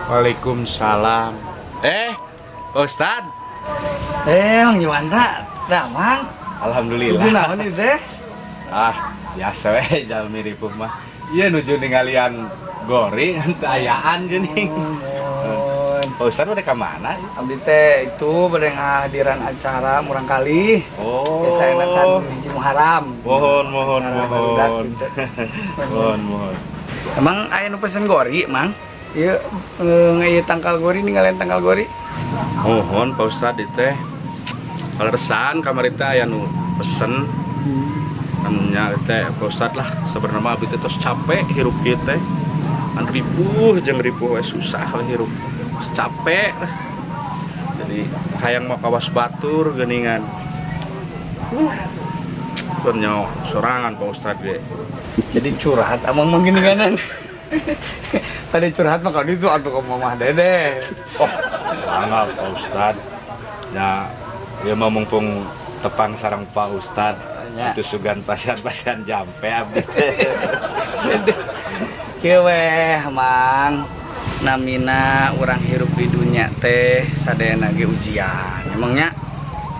Waalaikumsalam. Pak Ustad. Mang Yuanda, damang. Alhamdulillah. Nuju naon ieu teh? Ah, biasa we jalmi ripuh mah. Iya, nuju ninggalian gori ngan teu ayaan geuning. Muhun. Pak Ustad udah ka mana? Abdi teh itu bade ngahadiran acara murangkalih. Oh. Biasa enak kan hiji Muharram. Mohon, mohon, Acara barudak mohon. Gitu. Mohon, mohon. Emang aya nu pesen gori, Mang? Ieu ieu tangkal gori, ninggalian tangkal gori. Mohon, Pak Ustad, ieu teh. Kaleresan kamari teh aya nu pesen nya teh, Pak Ustad. Lah, sebenarnya mah abdi teh tos capek hirup kieu teh. Kan ripuh jeung ripuh we, susah we hirup. Tos capek lah. Jadi hayang mau kawas batur geuningan. Keur nyaho sorangan, Pak Ustad ge. Jadi curhat amang mah geuninganan. Tadi curhat mah kalau itu atuh ke Mamah Dede. Oh, mangga, Pak Ustad. Ya, ya mah mumpung tepang sareng Pak Ustad. Ya. Itu sugan pasihan-pasihan jampe abdi teh. Kieu weh, Mang. Namina urang hirup di dunia teh sadayana ge ujian. Emangnya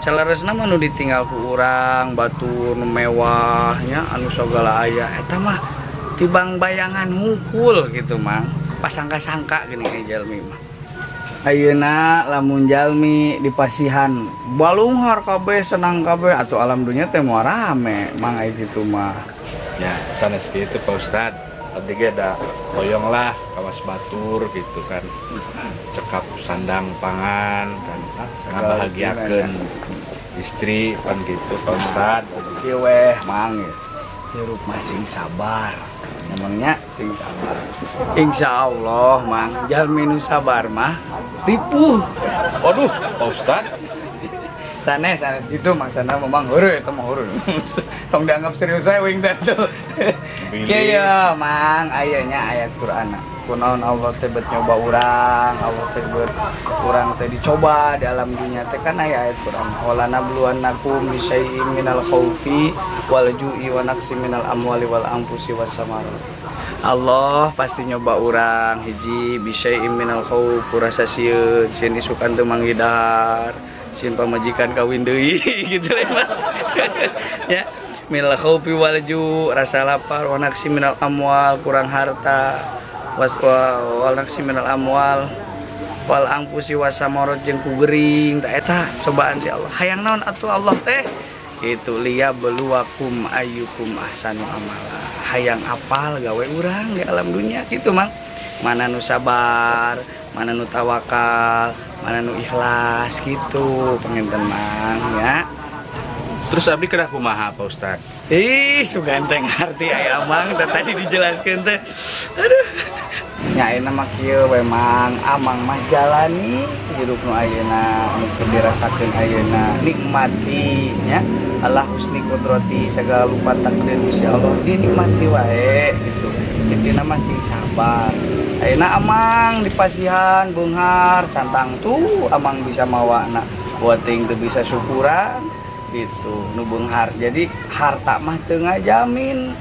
saleresna mah nu ditinggal ku urang batur nu mewah nya, anu sagala aya eta mah tibang bayangan hungkul gitu, Mang. Pasangka-sangka gini ge jalmi mah. Ayeuna lamun jalmi dipasihan balunghar kabeh, senang kabeh, atau alam dunia teh moal rame, Mang, aya kitu mah. Ya, sanes kitu, Pak Ustad. Abdi ge da hoyong lah kawas batur gitu kan. Cekap sandang pangan kan. Ngabahagiakeun istri pan gitu, Pak Ustad. Kieu weh, Mang, ya. Hirup mah sing sabar. Emangnya sing sabar. Insya Allah, Mang, jalmi nu sabar mah ripuh. Waduh, Pak Ustad. Sanes, sanes itu maksudnya memang heureuy, eta mah heureuy. Tong dianggap serius saya wing teh tuh. Bilih. Kieu ya, Mang, aya nya ayat Quran. Kunaon Allah teh bet nyoba urang, Allah teh bet urang teh dicoba di alam dunia teh, kan aya ayat Quran. Wala nabluwannakum bisyai'im minal khaufi wal ju'i wa naqsi minal amwali wal anfusi was samarat. Allah pasti nyoba urang hiji bisyai'im minal khauf, rasa sieun, sieun isukan teu manggih dahar, sieun pamajikan kawin deui gitu lah, Mang. Ya, minal khaufi wal ju', rasa lapar, wa naqsi minal amwal, kurang harta, was wa, wal naqsi minal amwal wal anfusi wasamarat, jeung ku gering. Tah, eta cobaan ti Allah. Hayang naon atuh Allah teh itu? Liyabluwakum ayyukum ahsanu amala, hayang apal gawe urang di alam dunia gitu, Mang, mana nu sabar, mana nu tawakal, mana nu ikhlas gitu panginten, Mang, ya. Terus abdi kedah kumaha, Pak Ustad? Ih, sugan teh ngarti aya Amang teh tadi dijelaskeun teh. Aduh. Nya ayeuna mah kieu we, Mang, Amang mah jalani hirup nu ayeuna, nu keur dirasakeun ayeuna, nikmati nya. Allah husni kudrati, segala lupa takdir Gusti Allah dinikmati wae gitu. Intina mah sing sabar. Ayeuna Amang dipasihan beunghar cantang tuh Amang bisa mawana. Buat teuing teu bisa syukuran gitu nu beunghar. Jadi harta mah teu ngajamin.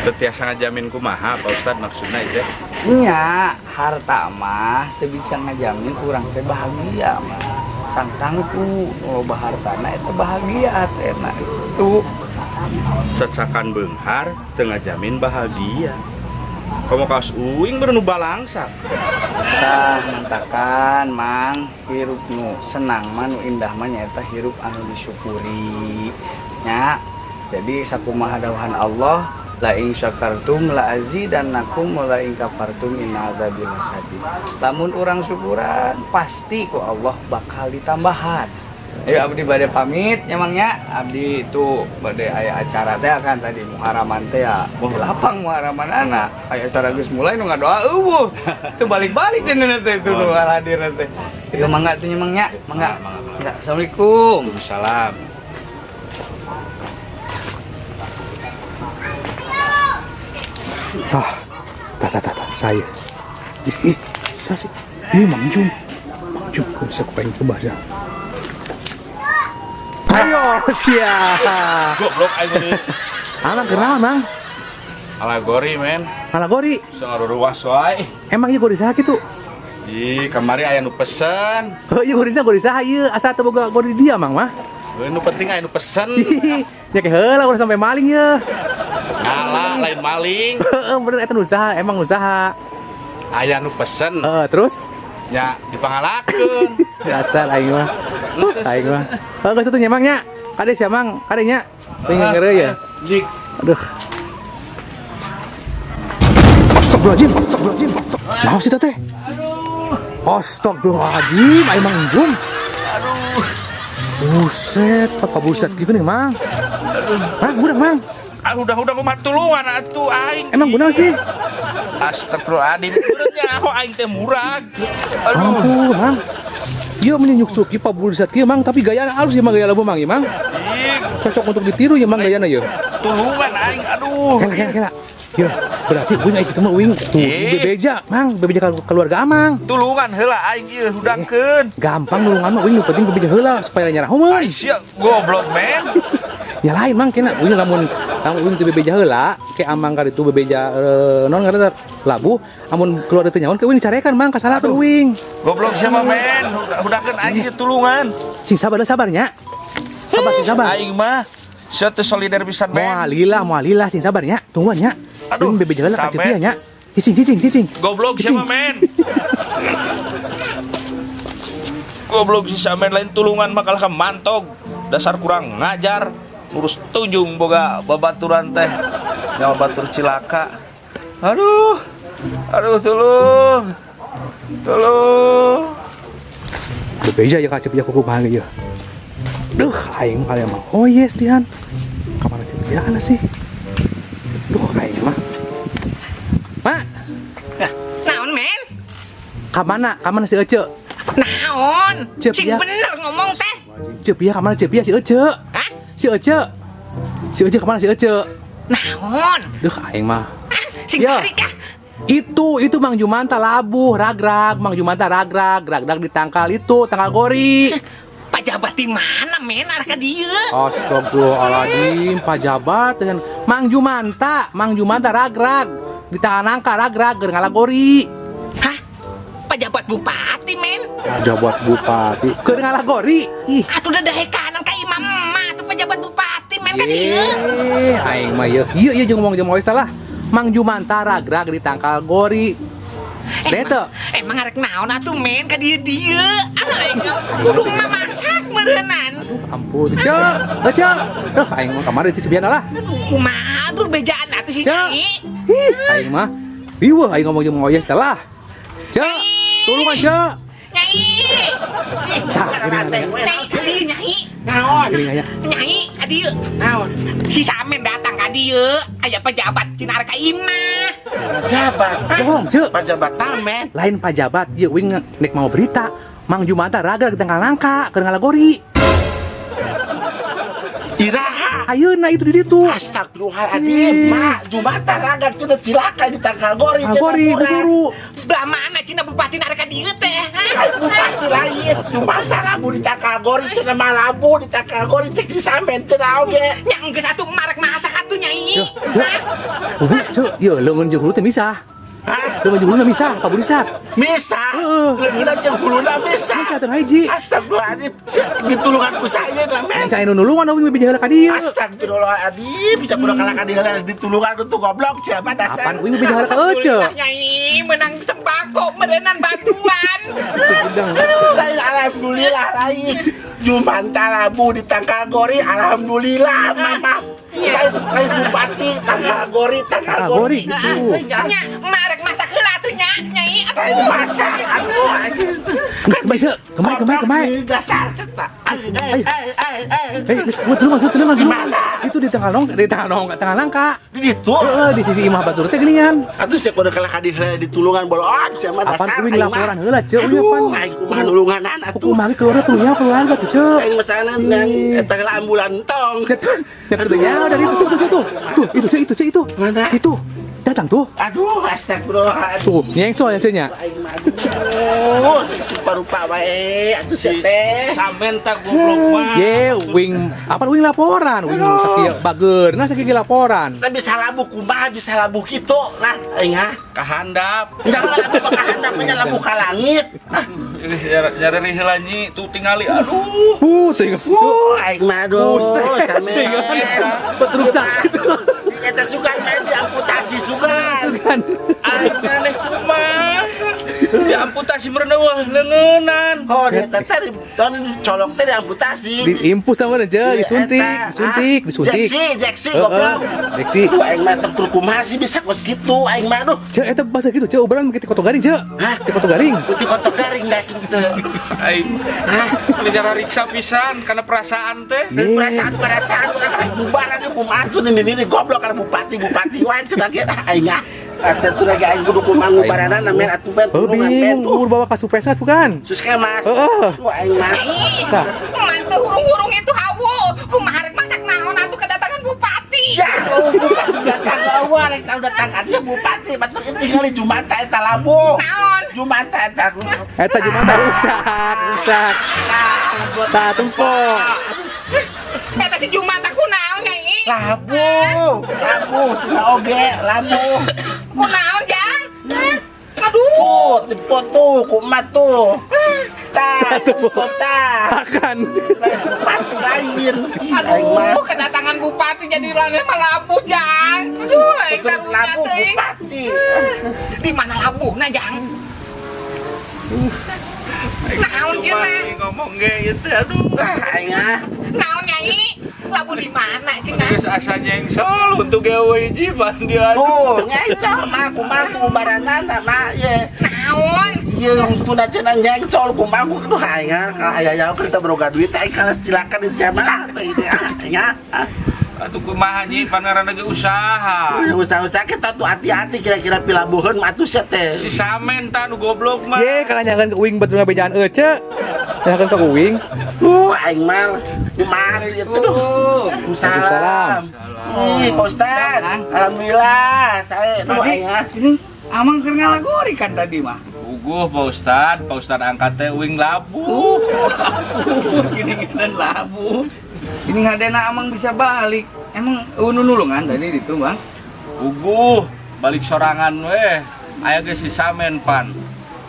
Teu tiasa ngajamin kumaha, Pak Ustad, maksudna itu? Nya, harta mah teu bisa ngajamin urang teh bahagia mah. Cantang ku loba hartana eta bahagia hatena itu. Cacakan beunghar teu ngajamin bahagia. Komo kaos uing baru nu balangsak. Tah, mantakan, Mang, hirup nu senang mah, nu indah mah nyaeta hirup anu disyukuri nya. Jadi sakumaha dawuhan Allah, la in syakartum la azidannakum wa la in kafartum inna adzabi lasyadid. Lamun urang syukuran pasti ku Allah bakal ditambahan. Ayo, abdi bade pamit nya, Mang, nya. Abdi itu bade aya acara teh kan tadi Muharaman teh ya. Di lapang Muharaman anak. Aya acara geus mulai, nu ngadoa euweuh. Itu balik-balik teh teh itu nu hadir teh. Yo mangga tuh nya, Mang, nya. Mangga. Mangga, mangga. Mangga. Assalamualaikum. Waalaikumsalam. Ah, tah tah tah tah, saya. Ih, ih, saya sih. Ih, Mang Jum. Mang Jum, kok bisa kupeng kebas ya. Ayo, siap. Goblok aing ini. Amang kenal, Mang. Ala gori, men. Ngala gori. Sangaruruas wae. Emang ieu gori saha kitu? Ih, kamari aya nu pesen. Heuh, ieu gori saha, gori saha ieu? Asa teu boga gori dia Mang mah. Heuh, nu penting aya nu pesen. Nya ke heula ulah sampai maling ye. Ngala lain maling. Heeh, bener eta nu saha, emang nu saha. Aya nu pesen. Heeh, terus Nya dipangalakeun. Dasar aing mah. Aing mah. Heuh, geus atuh nya Mang nya. Kade sia Mang, kade nya. Teuing ngere ya. Jik. Aduh. Astagfirullahaladzim, astagfirullahaladzim, astagfirullahaladzim. Naon sih teh? Aduh. Astagfirullahaladzim, aing Mang Jum. Aduh. Buset, apa buset gitu nih, Mang? Mang, udah, Mang. Ah, udah kumaha tulungan atuh aing. Emang guna sih? Astagfirullahaladzim. Beureum nyaho aing teh murag. Aduh. Ampun, Mang. Iya menyunyuk suki Pak Buset kieu, Mang, tapi gaya halus ya Mang, gaya labu Mang, ya, Mang. Ih, Cocok untuk ditiru ya Mang gayana ya. Tulungan aing, aduh. Kela kela kela. Ya, berarti uing aing kitu mah uing tuh Ih. bebeja, Mang, bebeja keluarga Amang. Tulungan heula aing ieu hudangkeun. Gampang nulungan mah uing nu penting bebeja heula supaya nyarah homeun. Ai sia goblok, men. Ya lain Mang, kena uing lamun lamun uing teu bebeja heula, ke Amang ka ditu bebeja non ngaranna labuh, amun keluarga teu nyaon ke uing dicarekan Mang, kasalahan uing. Goblok siapa, men? Hudangkeun aing ieu tulungan. Sing sabar sabarnya. Sabar sing sabar. Aing mah sia teu solider pisan, men. Moal lila, moal lila, sing sabar nya. Tungguan nya. Aduh, Uing bebeja heula ka sampe. Cepia nya. Cicing cicing cicing. Goblok siapa, men? Goblok si Samen lain tulungan mah kalah ka mantog. Dasar kurang ngajar. Ngurus tunjung boga babaturan teh. Nyawa batur cilaka. Aduh. Aduh, tolong. Tolong. Bebeja ya ka Cepia kuku bahan ya. Duh, aing mah kalian mah. Oh yes, Tian. Kamana Cepia kana sih? Duh, aing mah. Mak, Naon, men? kamana? Kamana si Ece? Naon? Cep, Sing ya. bener ngomong teh. Cepia kamana Cepia si Ece? Hah? Si Ece. Si Ece kamana si Ece? Naon? Duh, aing mah. Ah, sing Ya. tarik ah. Itu Mang Jumanta labuh, ragrag, Mang Jumanta ragrag, ragrag di tangkal itu, tangkal gori. Pajabat di mana, men? Arah ka dieu. Astagfirullahaladzim, pajabat dengan Mang Jumanta ragrag di tangan nangka ragrag keur ngalagori. Hah? Pajabat bupati, men? Pajabat bupati keur ngalagori. Ih, Atuh dahekanan ka imam mah atuh pajabat bupati, men, ka dieu. eh, aing mah ieu. Ieu ieu jeung ngomong jeung Mois lah. Mang Jumanta ragrag di tangkal gori. Dete. Emang arek naon atuh, men, ka dieu dieu? Ah, aing kudu mamasak meureunnan. Ampun, Cek, Cek. Duh, aing mah kamari Cibiana lah. Aduh, kumaha tuh bejaan atuh si Cek. Nyai? Ih, aing mah riweuh aing ngomong jeung Moyes teh lah. Cek, tulungan Cek. Nyai. Tah, geuning aya. Nyai, ka dieu, Nyai. Naon? Geuning aya. Nyai, ka dieu. Naon? Si Samen datang ka dieu, aya pejabat cenah arek ka imah. Pejabat. Bohong, Cek. Pejabat tamen. Lain pajabat, ieu uing nek mau berita. Mang Jumanta ragrag di tangkal nangka keur ngalagori. Iraha. Ayeuna itu di ditu. Astagfirullahaladzim, Mak. Jumata ragrag cenah cilaka di tangkal gori cenah Gori, murag. guru. Belah mana cenah bupati arek ka dieu teh? Hah? Ay, bupati lain. Jumata labu di tangkal gori cenah malabu di tangkal gori cek si Samen cenah oge. Nya geus atuh marek masak atuh, Nyai. Cek, Cek. Ubu, Cek, ieu leungeun jeung hulu teh misah. Hah? Leungeun jeung huluna misah, Pak Burisat. Misa. Heeh. Leungeunna jeung huluna misa. Misah teh hiji. Astagfirullahaladzim. Sia, ditulungan ku saya dah, men. Cai nu nulungan uing bebeja heula ka dieu. Astagfirullahaladzim, bisa kudu kalah ka dieu ditulungan tuh goblok siapa dasar. Apaan uing bebeja heula ka Ece? Alhamdulillah, Nyai, menang sembako meureunan bantuan. Udang. Lain alhamdulillah lain. Jumanta labu di tangkal gori alhamdulillah mama. Lain lain bupati tangkal gori tangkal Tangkal gori. gori, gitu. Nya, marek masak heula atuh nya, Nyai. Lain masak aduh anjing. Geus kembali, Cek. Kembali, kembali, kembali. Dasar cetak. Eh Ayo. eh eh eh. Eh, geus, gua tulungan, tulungan, tulungan. Mana? Itu di tangkal nongka, di tangkal nongka, tangkal nangka. Di ditu. Heeh, di sisi imah batur teh geuningan. Atuh sia kudu kalah ka dieu ditulungan bolon sia mah Apaan dasar. uing laporan heula, Cek. Uing Aduh, apaan? aing kumaha nulunganan atuh. Kumaha ge keluarga kudu nyawa keluarga tuh, Cek. Aing masalah nang eta heula ambulan tong. Ya kudu nyawa dari itu tuh tuh tuh. Tuh, itu Cek, itu Cek, itu. Mana? Itu. Datang tuh. Aduh, astagfirullahaladzim. Tuh, nyengsol ya Ceknya. Aing mah aduh, super Rupa-rupa wae atuh sia teh. Samen tak goblok mah. Ye, wing apa wing laporan, wing sakieu bageurna sakieu laporan. Kita bisa labuh kumaha bisa labuh kitu lah aing ah. Kahandap. Jangan labuh ka handap nya labuh ka langit. Ah, Nyari heula nyi tuh tingali aduh. Teuing. Aing mah aduh. Buset, Samen. Petruk sakit. Eta sugan main diamputasi sugan. Kan. Aing aneh kumaha. Diamputasi meureun eueuh leungeunnan. Oh, dia teh tadi colok teh diamputasi. Diimpus sama aja, disuntik, Eta, disuntik, ah. disuntik. Jeksi, jeksi goblok. Jeksi. Aduh, aing mah teu kumaha sih bisa kos kitu aing mah aduh. Cek, eta bahasa gitu, cek ubaran ti koto garing, cek. Hah? Ti koto garing. Putih kotok garing dah kitu. Aing ini cara riksa pisan karena perasaan teh. Ye. Perasaan-perasaan urang rek bubaran ieu kumaha tuh nini goblok kana bupati bupati wae cenah ge ah aing ah. Atuh tuh lagi aing kudu kumaha ngubaranana men atuh ben Oh, tulungan men. bingung, umur bawa ka Supesnas bukan? Suskesmas. Heeh. Wah aing mah. Nyai, Tah. mantu hurung-hurung itu hawu. Kumaha rek masak naon atuh kedatangan bupati. Ya, oh, bupati datang awal rek tahu datang dia bupati batur ieu tingali Jumanta eta labuh. Naon? Jumanta eta. Eta Jumanta rusak, rusak. Tah tempo. Eta si Jumanta kunaon Nyai? Labuh, labuh cenah oge, labuh. Kunaon Jang? Hah? Aduh. Tuh, dipoto kumaha tuh. Tah, kota. Akan. Bupati lain. Ih, aing mah. Aduh, kedatangan bupati jadi orangnya mah labuh, Jang. Aduh, aing Betul karunya labuh teuing. bupati. Di mana labuhna, Jang? Naon cenah? Ngomong ge ieu teh aduh. Wah, aing ah. Naon Nyai? Labuh di mana cenah? Geus asa nyengsol untuk gawe hiji pan dia. Tuh, nyengsol mah kumaha tuh ubaranana mah ye. Naon? Ieu tuna cenah nyengsol kumaha aduh aing ah kalau aya aya kita boga duit aing kalah silakan di siapa lah teh aing ah. Atuh kumaha nyi pan ngaranna ge usaha. Usaha-usaha kita tuh hati-hati kira-kira pilabuheun mah atuh sia teh. Si Samen tah nu goblok mah. Ye, kalau nyangan ke uing betul ngabejaan ece. Nyangan ke uing. Aing mah kumaha tuh itu duh. Waalaikumsalam. Ih, Pak Ustad. Alhamdulillah, saya duh Tadi aing ah. ini Amang keur ngalagori kan tadi mah. Uguh Pak Ustad, Pak Ustad angkat teh uing labuh. Gini gini labuh. Ini ngadena Amang bisa balik. Emang nulungan tadi itu, Bang? Uguh, balik sorangan weh. Aya ge si Samen pan.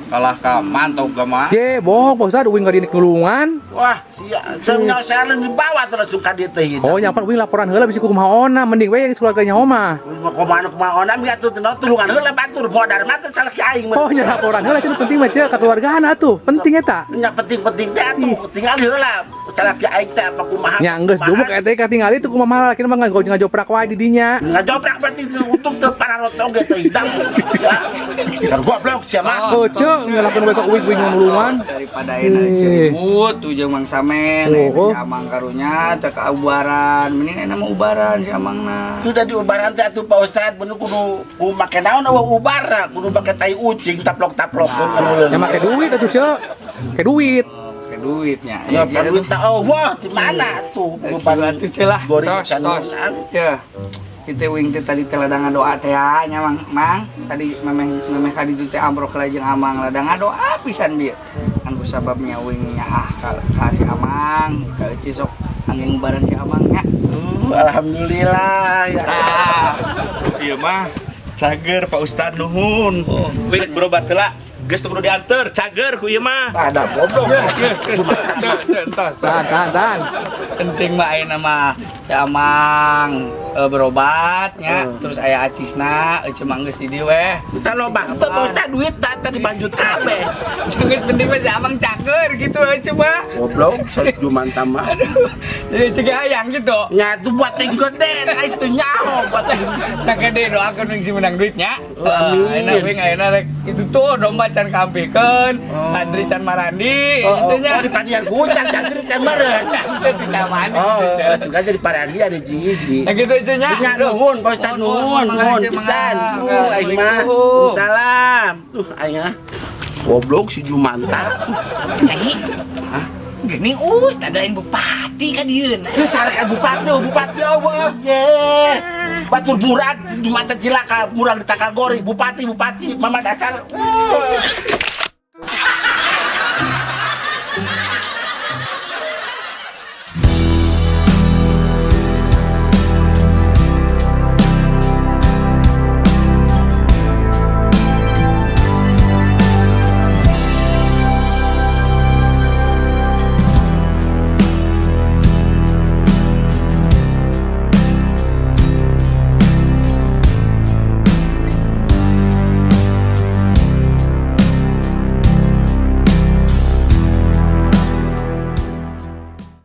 Kalah ka mantau ga mah. Ye, bohong Pak Ustad, uing gak nulungan. Wah, sia, saya saya dibawa terus suka dia teh. Oh, nyampan uing laporan heula bisi kumaha ona, mending we yang keluarganya oma. Kumaha kumaha ona mi atuh teu tulungan heula batur modar mah teh salah ki aing mah. Oh, nya laporan heula itu penting mah cek ka keluargaan atuh. Penting eta. Nya penting-penting teh atuh tinggal heula salah ki aing teh apa kumaha. Nya geus dumuk eta katingali tuh kumaha malah mah ngajoprak wae di dinya. Ngajoprak berarti untung teu pararotong ge teh hidang. Ya. Kan goblok sia mah. Oh, cek ngelakuin we ka uing uing nulungan. Daripada enak Ih. ceribut tuh jeung Mang Samen, Oh, oh. si Amang karunya teu kaubaran. Mending enak mah ubaran si Amangna. Sudah diubaran teh atuh Pak Ustad bener kudu kudu make naon eueuh ubar kudu make tai ucing taplok-taplok. Nya make duit atuh cek. Make duit. Ke duitnya. Ya, duit teh oh wah di mana tuh Ubaran tuh celah. Goreng Tos, ikan tos. Ya. Kita wing teh tadi teh ladang doa teh ya, nya Mang. Mang, tadi memeh memeh kadi itu teh ambrok jeung Amang ladang doa pisan bieu. Kan sababnya wing nya ah ka si Amang, ka Eci sok angin ngubaran si Amang nya. Alhamdulillah ya. Ah, ieu mah cager Pak Ustad nuhun. Wih, berobat heula. Geus teu kudu dianter, cager ku ieu mah. Ada goblok. Tahan, tahan, tahan. Penting mah ayeuna mah si Amang berobatnya, terus aya acisna, ece mah geus di dieu weh. Kita loba teu Pak Ustad duit tak tadi dibanjut kabeh. Geus penting mah si Amang cager gitu ece mah. Goblok saya Jumanta mah. Aduh, jadi cek hayang gitu. Nya tuh buat ting gede, tah itu nyaho buat ting. Nah gede doakeun wing si menang duitnya. Oh, amin. Ayeuna wing ayeuna rek itu tuh domba can kampikeun, santri can marandi Oh, oh, gitu nya. oh, di panian ku Ustad santri teh meureun. Tidak mandi Oh, gitu, Cek. suka jadi parandi ada hiji-hiji. Nah gitu aja nya. Nya nuhun Pak Ustad nuhun, nuhun pisan. Aing mah. Salam. Aing ah. Goblok si Jumanta. Nyai. Gini Ustad lain bupati ka dieuna. Ini sarakan bupati, oh, bupati oh, ye. Batur murag Jumanta cilaka, murag di Takagori, bupati, bupati, mama dasar.